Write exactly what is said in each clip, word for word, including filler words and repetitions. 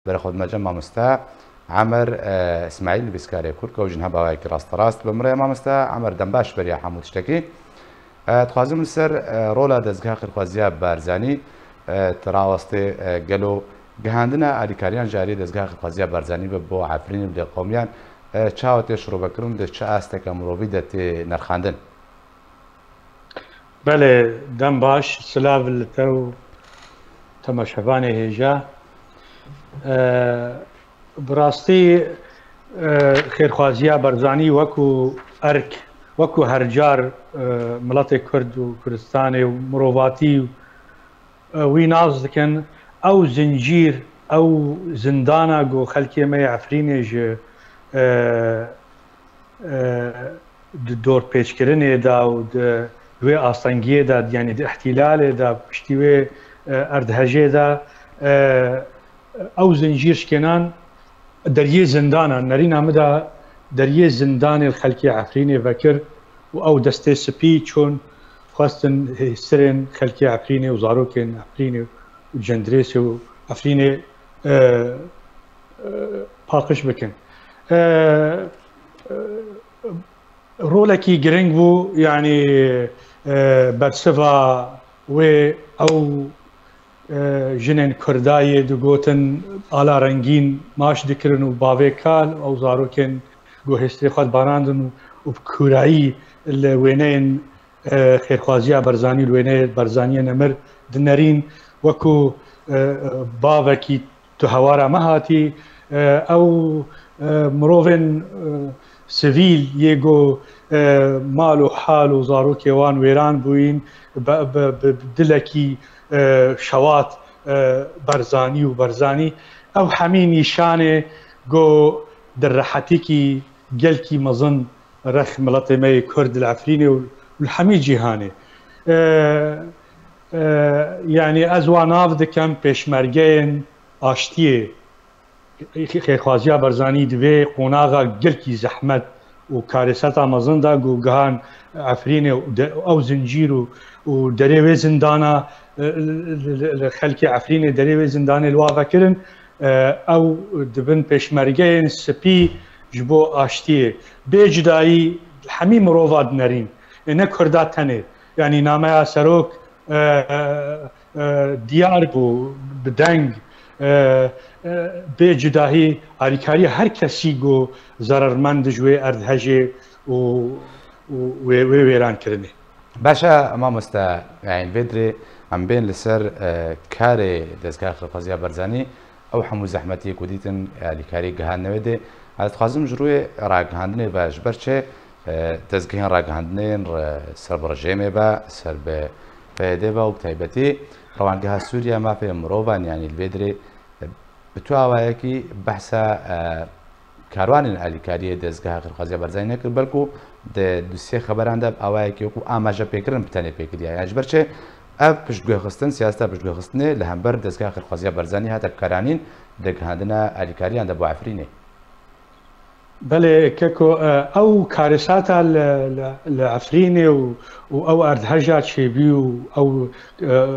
Berê xwe dimece mamoste Emer, e, Îsmaîl, nivîskarê Kurd, ku ew jî niha bi awayekî rasterast bi min re ye. Mamoste Emer, dem baş beriya hemû tiştekî. E, dixwazim li ser, e, rola Dezgeha Xêrxwaziya Barzanî, e, ti rawestê, e, gelo gihandina alîkariyan ji alî Dezgeha Xêrxwaziya Barzanî ve bo Efrînê û lêqewmiyan, e, çawa tê şirovekirin, di çi asteke mirovî de tê nirxandin? Belê, dem baş, silav li te û temaşevanê hêja. E, bi rastî, e, xêrxwaziya Barzanî wekû erk, wekû her car, e, miletê Kurd û Kurdistanê û mirovatî û, e, wî nas dikin, ew zincîr, ew zindana ku xelkê me yê Efrînê ji, e, e, di dorpêçkirinê de û di, di wê astengiyê de, yanî di îhtîlalê de, piştî wê, e, erdhejê de, e, ew zincîr şikênan deriyê zindana, nerîna min de deriyê zindanê li xelkê Efrînê vekir û ew destê spî çûn, xwestin hêsirên xelkê Efrînê û zarokên Efrînê û Cendirêsê û Efrînê, e, e, paqij bikin. E, e, Rolekî giring bû, yanî, e, bersiva wê ew, e, jinên Kurda yê digotin ala rengîn maç dikirin û bavê kal, ew zarokên ku hêstirê xwe dibarandin û, û bi kûrayî li wêneyên, e, xêrxwaziya Barzanî, li wêneyê Barzaniyê nemir dinerîn, wekû, e, bavekî tu hewara me hatî, e, ew, e, mirovên, e, sivîl yê ku, e, mal û hal û zarokê wan wêran bûyîn, bi, bi, bi dilekî, e, şewat, e, Barzanî û Barzanî, ew hemî nîşanê ku di rehetîkî gelkî mezin rex miletê me yê Kurd li Efrînê û li hemî cîhanê. E, e, yanî ez wan nav dikem pêşmergeyên aştiyê. Xêrxwaziya Barzanî di vê qonaxa gelkî zehmet û kareseta mezin de ku gihan Efrînê û de-, ew zincîr û, û derê wê zindana, e, li, li, li, li xelkê Efrînê derê wê zindanê li wa vekirin, e, ew dibin pêşmergeyên spî ji bo aştiyê. Bê cudayî hemî mirova dinerîn. Ê ne Kurda tenê. Yanî nameya serok, e, e, diyar bû, bi deng, e, e, bê cudahî alîkariya her kesî ku zerermend ji wê erdhejê û, û wê, wê wêrankirinê. Baş e, mamoste, yanî vê dirê em bên li ser, e, karê Dezgeha Xêrxwaziya Barzanî, ew hemû zehmetiyê ku dîtin, e, alîkarî gihandine wê dê. Ez dixwazim ji rûyê ragihandinê ve ji ber çi, e, dezgehên ragihandinê yên re ser bi rejêmê be, ser bi P Y D be û bi taybetî Rewangeha Sûriya Mafê Mirovan, yanî li vê dirê, e, bi tu awayekî behsa, e, karwanên alîkariyê Dezgeha Xêrxwaziya Barzanî nekir, belku di du sê xeberan de bi awayekî wekû amaje pêkirin bi tenê pê kiriye. Yan ji ber çi ev piştguhêxistin, siyaseta piştguhêxistinê li hember Dezgeha Xêrxwaziya Barzanî hate bikaranîn di gihandina alîkariyan de bo Efrînê? Belê, keko, e, ew karesata li, li, li Efrînê û, û ew erdheja çêbû û ew, e,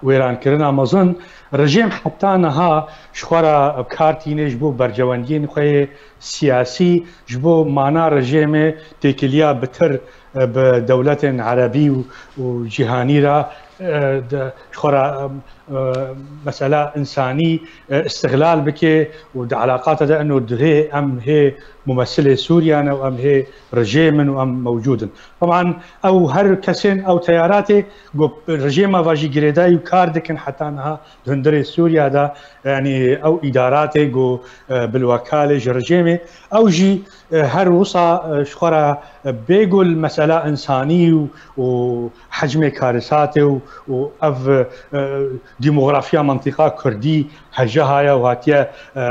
wêrankirina mezin, rejêm heta niha ji xwe re bi kar tîne ji bo berjewendiyên xwe yê siyasî, ji bo mana rejêmê têkiliya bitir, e, bi dewletên erebî û, û cîhanî re, e, de, ji xwe re, e, e, mesela însanî, e, îstixlal bike û di eleqata de eno dihê em hê mumesilê Sûriye ne û em hê rejêm in û em mewcûd in. Teban ew her kesên ew teyaratê ku rejêma ve jî girêdayî û kar dikin heta niha di hundirê Sûriye de, yanî ew îdaratê ku, e, bilwekalê ji rejêmê, ew jî, e, her wisa, e, ji xwe re, e, bêgul mesela însanî û, û hecmê karesatê û, û ev, e, demografiya mentiqa kurdî hejaha ye û hatiye, e,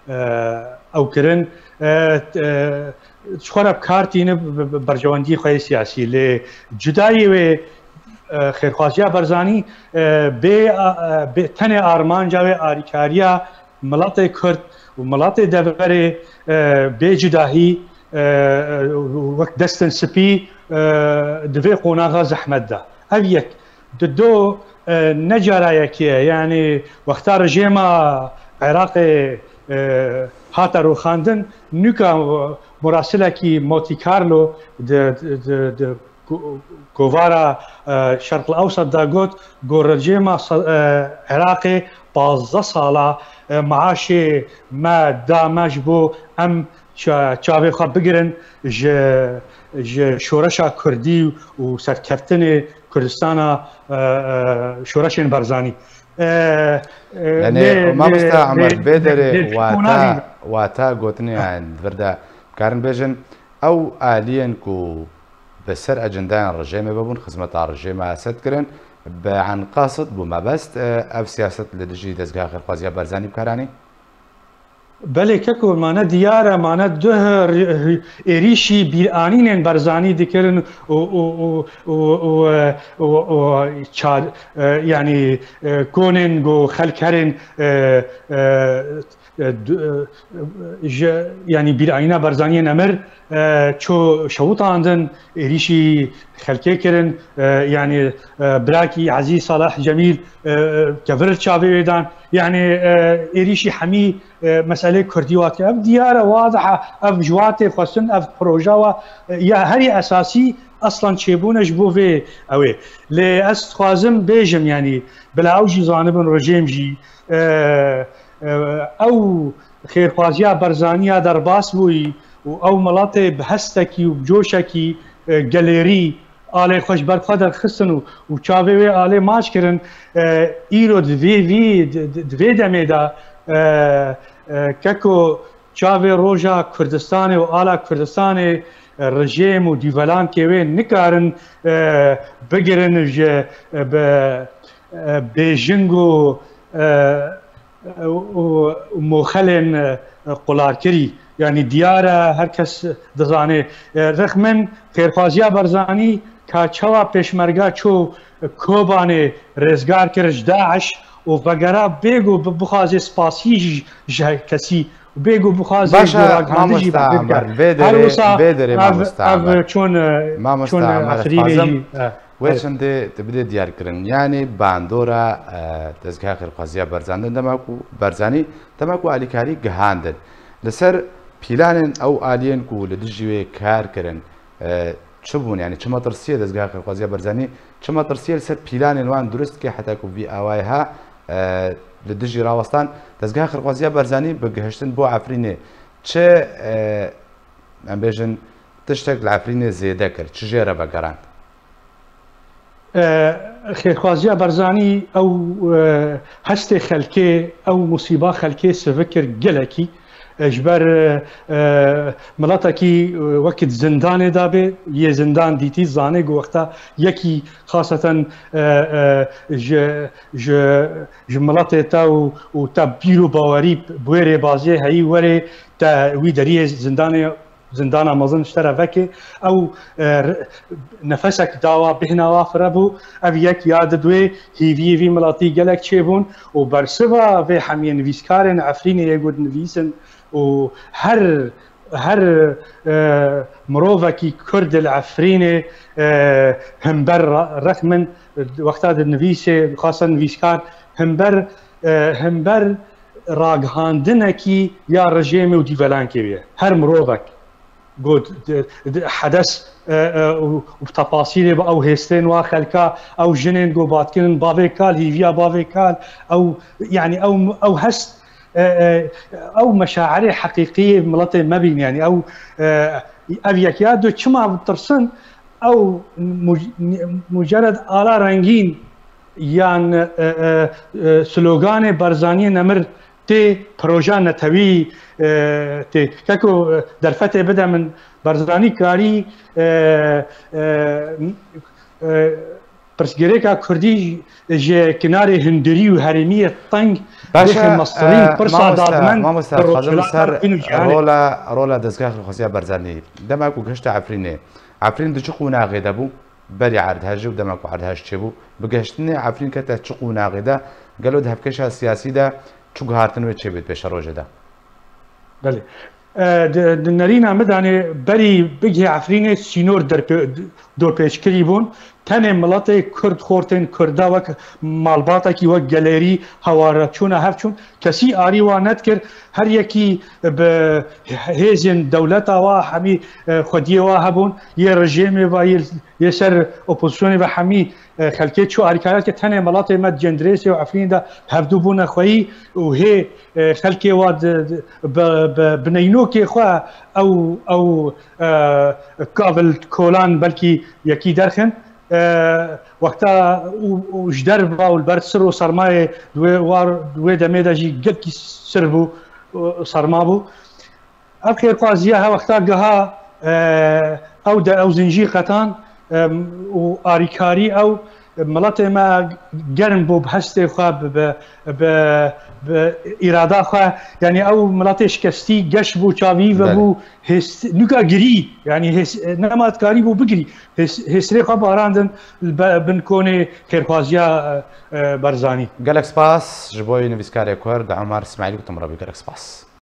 e, ew kirin. E, e, ji xwe re bi kar tîne bi, bi, bi berjewendiyê xwe yê siyasî. Lê cudayî wê, e, xêrxwaziya Barzanî, e, bê, e, bê, tenê armanca wê alîkariya miletê Kurd û miletê deverê, e, bê cudahî, e, e, wek destên spî, e, di vê qonaxa zehmet de. Ev yek. Di do, e, ne cara yekê ye. Yanî wexta rejêma, Iraqê, e, hate rûxandin, nûka murasilekî Monte Carlo di, di, di, di ko-, kovara, e, Şerq el Ewsat da got, got, rejêma sa-, e, Iraqê pazdeh sala, e, maaşê me da me ji bo em ça-, çavê xwe bigirin ji, ji şoreşa Kurdî û serkeftinê Kurdistana, e, e, şoreşên Barzanî. E, e, Yanî, lê, mamosta lê, Emer, lê, vê derê lê, lê wata, wata gotinê, yani, di vir de, karin bêjin, ew aliyên ku bi ser ecendeyên rejêmê bibûn, xizmeta rejêma Esed kirin, bi enqasit bû mebest, e, ev siyaset li dijî dezgeha xêrxwaziya Barzanî bikaranî? Belê keko, mane diyar e, mane duh êrîşî bîranînên Barzanî dikirin û, û, û, û, û, e, û, û, ça-, e, yanî, e, konên ku xelk herên, e, e, e, du-, e, ji, yanî bîranîna Barzaniyên emir, e, ço şewitandin, êrîşî xelkê kirin, e, yanî, e, birakî Ezîz Salih Cemîl, e, e, kevir çavê wê dan, yanî, e, êrîşî hemî, e, meselê Kurdî wa kir. Ev diyar e, wadih e, ev ji watê xwestin, ev proja wa, e, ya herî esasî eslan çêbûne ji bo vê ew ê. Lê ez dixwazim bêjim, yanî, bila ew jî zanibin, rejêm jî, e, e, ew xêrxwaziya Barzaniya derbas bûyî û ew miletê bi hestekî û bi coşekî, e, gelêrî alê xwe ji ber xwe derxistin û, û çavê wê alê maç kirin, e, îro di vê, vî, di, di, di vê demê de, e, e, keko çavê roja Kurdistanê û ala Kurdistanê, e, rejêm û dîvelankê wê nikarin, e, bigirin ji, e, bi, e, bêjing û, e, û, û moxelên, e, qularkirî. Yanî diyar e, her kes dizane. E, rixmin xêrxwaziya Barzanî ka çawa pêşmerga çû Kobanê rêzgar kir ji DAIŞ û vegera bêgo bi-, bixwaze spasî ji, ji her kesî û bêgo bixwaze Baş e, ji raghandin jî mamosta bikir. Emer, vê Her derê, wisa vê derê ev, mamosta ev Emer. Çûn, e, Mamosta çûn, e, Emer, Efrînê dixwazim jî, e. Wê Evet. çendê tu bidê diyarkirin. Yanî bandora, e, Dezgeha Xêrxwaziya Barzanî dema ku Barzanî, dema ku alîkarî gihandin. Li ser pîlanên ew aliyên ku li dijî wê kar kirin, e, çi bûn? Yanî çi metirsiyê Dezgeha Xêrxwaziya Barzanî, çi metirsiyê li ser pîlanên wan durust ke heta ku vî awayê ha, e, li dijî rawestan Dezgeha Xêrxwaziya Barzanî bi gihiştin bo Efrînê çi, e, em bêjin tiştek li Efrînê zêde kir, çi jê re vegerand? E, xêrxwaziya Barzanî ew, e, hestê xelkê, ew musîba xelkê sivik kir gelekî. E, ji ber, e, e, miletekî, e, wekî di zindanê de bê, yê zindan dîtî, zanê ku wexta yekî xaseten, e, e, ji, ji, ji miletê te û, û te bîr û bawerî bi wê rêbaziyê heyî werê te wî deriyê zindanê zindana mezin ji te re veke, ew, e, r-, nefesek dawa bêhna wa firebû, ev yek ya di wê hîviyê vî miletî gelek çêbûn û bersiva vê hemiyê nivîskarên Efrînê yê ku dinivîsin û her, her, e, mirovekî Kurd li Efrînê, e, himber ra-, rexmin wexta dinivîsê, xasan nivîskar himber, e, himber ragihandinekî ya rejêmê û dîvelankê wê ye. Her mirovek got, di, di, hedes, e, e, û, û bi tefasîlê bi ew hêstên wa xelka, ew jinên got batkirin, bavê kal, hîviya bavê kal, ew, yanî ew, ew hest, e, e, ew meşairê heqîqî yê miletê me bîn, yanî ew, e, ev yek ya du çima tirsin, ew muc-, mucered ala rengîn yan, e, e, e, sloganê Barzaniyê nemir tê proja netewî, e, tê. Keko, e, derfetê bide min, Barzanî karî, e, e, e, pirsgirêka Kurdî ji kinarê hundirî û herêmiyê teng Baş e, bêxe mestirîn e, pirsa mamoste, dadmend mamoste, bi dixwazim li rojhilat ser Efrîn û cîhanê. rola, rola Dezgeha Xwezîya Barzanî. Dema ku gihişte Efrînê, Efrîn di çi qonaxê de bû? Berî erdhejê û dema ku erdhej çêbû, bi gihiştinê Efrîn kete çi qonaxê de? Gelo di hevkêşa siyasî de çi guhartin wê çêbê di pêşerojê de? Belê. E, di, di nerîna min de anê berî bigihê Efrînê sînor derpê, dorpêçkirî bûn. Tenê miletê Kurd, xortên Kurda wek malbatekî, wek gelerî heware çûne hev çûn. Kesî arî wan nedikir. Her yekî bi hêzên dewleta wa hemî, e, xwediyê wa hebûn. Yê rejêmê ve, yê, yê ser opozisyonê ve hemî, e, xelkê çû arîkariya dike. Tenê miletê me Cendrêsê û Efrînê de hevdû bûne xweyî û hê, e, xelkê wa di, di, bi, bi, bi neynokê xwe ew, ew, e, kavil kolan belkî yekî derxin. E, wexta û, û ji derva û li ber sir û sermayê di wê war, di wê demê de jî gelkî sir bû, û serma bû. Ev xêrxwaziya he wexta giha, e, ew de ew zincîr qetan, e, û arîkarî ew miletê me germ bû bi hestê xwe, bi, bi, bi, bi îrada xwe. Yanî ew miletê şikestî geş bû, çavî ve Belê. bû, hês-, nuka girî, yanî hês-, nema dikarî bû bigirî. Hês-, hêsirê xwe barandin li be-, bin konê xêrxwaziya, e, e, Barzanî. Gelek spas ji bo nivîskarê Kurd Omer Smaîlî, gotim re bî gelek spas.